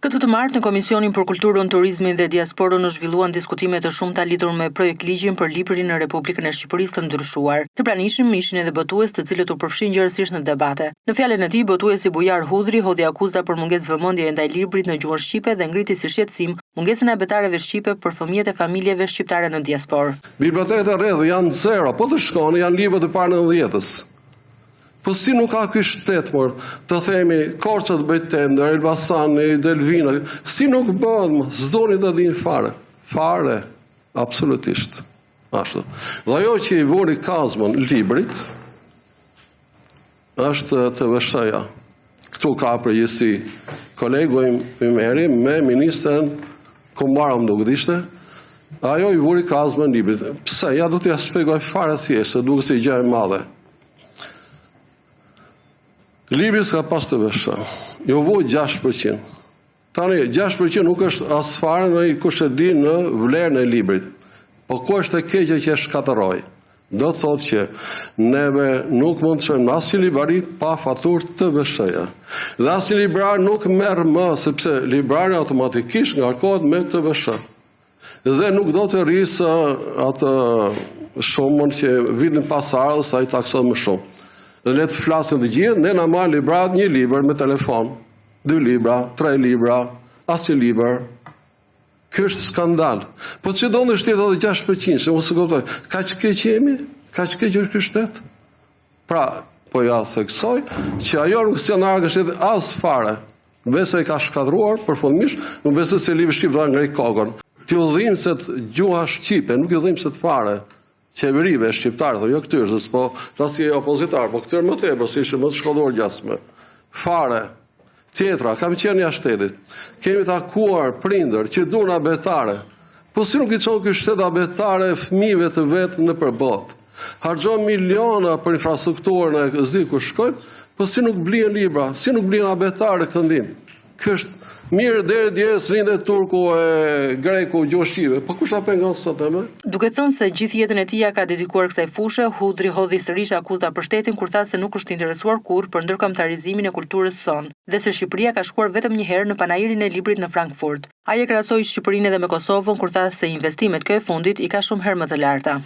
Këtë të martë në Komisionin për Kulturën, Turizmin dhe Diasporën u zhvilluan diskutime të shumta lidhur me projektligjin për librin në Republikën e Shqipërisë të ndryshuar. Të pranishëm ishin edhe botues të cilët u përfshinë gjerësisht në debate. Në fjalën e tij, botuesi Bujar Hudhri hodhi akuza për mungesë vëmendjeje ndaj librit në gjuhën shqipe dhe ngriti si shqetësim mungesën e abetareve shqipe për fëmijët e familjeve shqiptare në diasporë. Bibliotekat e rretheve janë zero, po të shkoni janë libra të para 90-ës. Po si nuk ka ky shtet, por të themi Korça të bëjë tender, Elbasani, Delvina, si nuk bëhet më, s'doni të dinë fare, fare, absolutisht. Ashtu. Dhe ajo që i vuri kazmën librit, është TVSH-ja. Këtu ka përgjegjësi kolegu im Ymeri me ministren Kumbaro më duket ishte, ajo i vuri kazmën librit. Pse? Ja do t'ja shpjegoj fare thjesht, se duket si gjë e madhe. Libri s'ka pas TVSH. Ju vu 6%. Tani, 6% nuk është as fare në kush e di në vlerën e librit. Po ku është e keqja që e shkatërroi? Do të thotë që neve nuk mund të shkojmë në asnjë librari pa faturë TVSH-ja. Dhe asnjë librar nuk merr më, sepse librari automatikisht ngarkohet me TVSH. Dhe nuk do të rrisë atë shumën që vitin pasardhës ai takson më shumë. Dhe le të flasin të gjithë, ne na marrin librat një libër me telefon, dy libra, tre libra, asnjë libër. Ky është skandal. Po ç'i do në shtetit edhe 6%, se unë s'e kuptoj. Kaq keq jemi? Kaq keq është ky shtet? Pra, po ja theksoj që ajo nuk sjell në arkën e shtetit as fare. Besoj e ka shkatërruar përfundimisht, nuk besoj se libri shqip do ta ngrejë kokën. T'ju dhimbset gjuha shqipe, nuk ju dhimbset fare. Qeverive shqiptare, jo këtyre, se s'po flas si opozitar, po këtyre më tepër, se ishin më të shkolluar gjasme. Fare. Tjetra, kam qenë jashtë shtetit. Kemi takuar prindër që duan abetare. Po si nuk i çon ky shtet abetare fëmijëve të vet nëpër botë? Harxhon miliona për infrastrukturën e zi ku shkojnë, po si nuk blihen libra, si nuk blihen abetare këndim. Ky është mirë deri dje s'linte turku e greku gjuhë shqipe, po kush ta pengon sot e më? Duke thënë se gjithë jetën e tij ia ka dedikuar kësaj fushe, Hudhri hodhi sërish akuza për shtetin kur tha se nuk është interesuar kurrë për ndërkombëtarizimin e kulturës sonë dhe se Shqipëria ka shkuar vetëm një herë në Panairin e Librit në Frankfurt. Ai e krahasoi Shqipërinë edhe me Kosovën kur tha se investimet kjo e fundit i ka shumë herë më të larta.